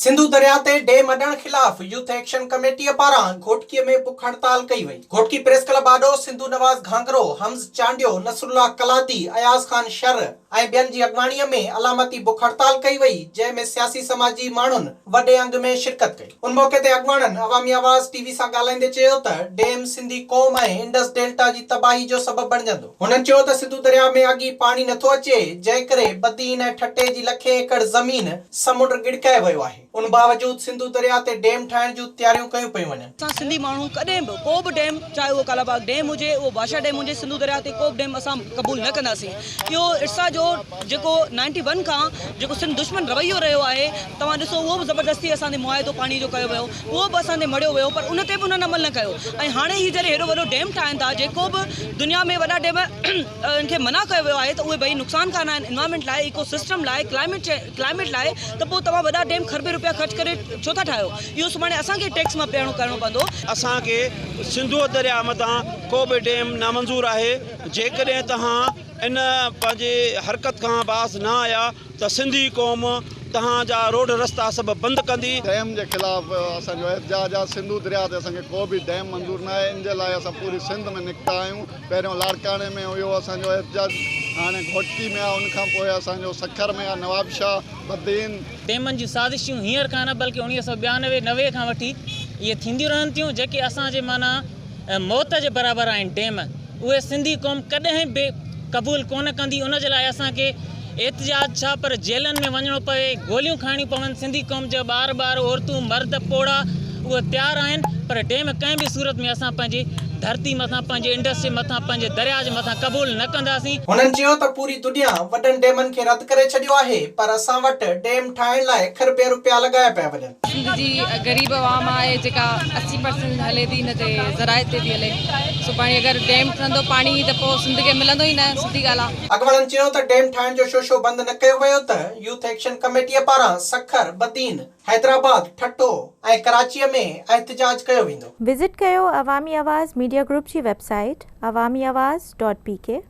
سنڌو درياء تي ڊيم اڏڻ خلاف يوٿ ايڪشن ڪميٽيء پاران گهوٽڪيء ۾ بک هڙتال ڪئي وئي. گهوٽڪي پريس ڪلب آڏو سنڌو نواز گهانگهرو، حمز چانڊيو، نصرالله قلادي، اياز خان شر ۽ ٻين جي اڳواڻيء ۾ علامتي بک هڙتال ڪئي وئي، جنهن ۾ سياسي سماجي ماڻهن وڏي انگ ۾ شرڪت ڪئي. ان موقعي تي اڳواڻن عوامي آواز ٽي وي سان ڳالهائيندي چيو ته ڊيم سنڌي قوم ۽ انڊس ڊيلٽا جي تباهي جو سبب بڻجندو. هنن چيو ته سنڌو درياء ۾ اڳ ئي پاڻي نٿو اچي، جنهن ڪري بدين ۽ ٺٽي جي لکين ايڪڙ زمين سمنڊ ڳڙڪائي ويو آهي، ان باوجود سنڌو درياء تي ڊيم ٺاهڻ جون تياريون ڪيون پيون وڃن. اسان سنڌي ماڻهو ڪڏهن به ڪو به ڊيم چاهي اهو ڪالاباغ ڊيم هجي، اهو ڀاشا ڊيم هجي، سنڌو درياء تي ڪو به ڊيم اسان قبول نه ڪنداسين. اهو ارسا جو جيڪو نائنٽي ون کان جيڪو سنڌ دشمن رويو رهيو آهي، توهان ڏسو اهو به زبردستي اسان تي معاهدو پاڻي جو ڪيو ويو، اهو به اسان تي مڙهيو ويو پر ان تي به انهن عمل نه ڪيو ۽ هاڻي هي جڏهن هيڏو وڏو ڊيم ٺاهين ٿا جيڪو به دنيا ۾ وڏا ڊيم ان کي منع ڪيو ويو آهي ته اهي ڀئي نقصانڪار آهن انوائرمينٽ لاء ايڪو سسٽم لاء ڪلائميٽ ڪلائميٽ لاء ته پوء توهان وڏا ڊيم کربين روپيا خرچ ڪري ڇو ٿا ٺاهيو اهو سڀاڻي اسان کي ٽيڪس مان پيڻو ڪرڻو پوندو. اسان کي سنڌوء درياء مٿان ڪو به ڊيم نامنظور آهي جيڪڏهن توهان ان پنهنجي حرڪت کان باز نه آيا ته سنڌي قوم توهان جا روڊ رستا سڀ بند ڪندي. ڊيم جي خلاف اسان جو احتجاج آهي، سنڌو درياء تي اسان کي ڪو به ڊيم منظور ناهي، ان جي لاء اسان پوري سنڌ ۾ نڪتا آهيون، پهريون لاڙڪاڻي ۾ هيو اسان جو احتجاج، هاڻي گهوٽڪي ۾ آهي، ان کان پوء اسان جو سکر ۾ آهي، نوابشاهه، بدين. ڊيمن جون سازشون هينئر کان نه بلڪه 1992، 90 کان وٺي اهي ٿينديون رهن ٿيون، جيڪي اسان جي معنيٰ موت جي برابر آهن ڊيم اهي سنڌي قوم ڪڏهن به قبول ڪونه ڪندي ان جي لاء اسان کي احتجاج ڇا پر جيلن ۾ وڃڻو پوي گوليون کائڻيون پون سنڌي قوم جا ٻار ٻار عورتون مرد پوڙها اهي تيار آهن پر ڊيم ڪنهن به صورت ۾ اسان پنهنجي ڌرتي مٿان پنهنجي انڊس جي مٿان پنهنجي درياء جي مٿان قبول نه ڪنداسين. هنن چيو ته پوري دنيا وڏن ڊيمن کي رد ڪري ڇڏيو آهي پر اسان وٽ ڊيم ٺاهڻ لاء کربين روپيا لڳايا پيا وڃن. سنڌ جي غريب عوام آهي جيڪا 80 پرسنٽ هلي ٿي ان تي زراعت تي ٿي هلي سڀاڻي اگر ڊيم ٺهندو پاڻي ته پوء سنڌ کي ملندو ئي نه سڌي ڳالهه آ. اڳواڻن چيو ته ڊيم ٺاهڻ جو شوشو بند نه ڪيو ويو ته يوٿ ايڪشن ڪميٽيء پاران سکر، بدين، حيدرآباد، ٺٽو ۽ ڪراچيء ۾ احتجاج ڪيو ويندو. وزٽ ڪيو عوامي آواز ميڊيا گروپ جي web site Awami Awaz dot P K.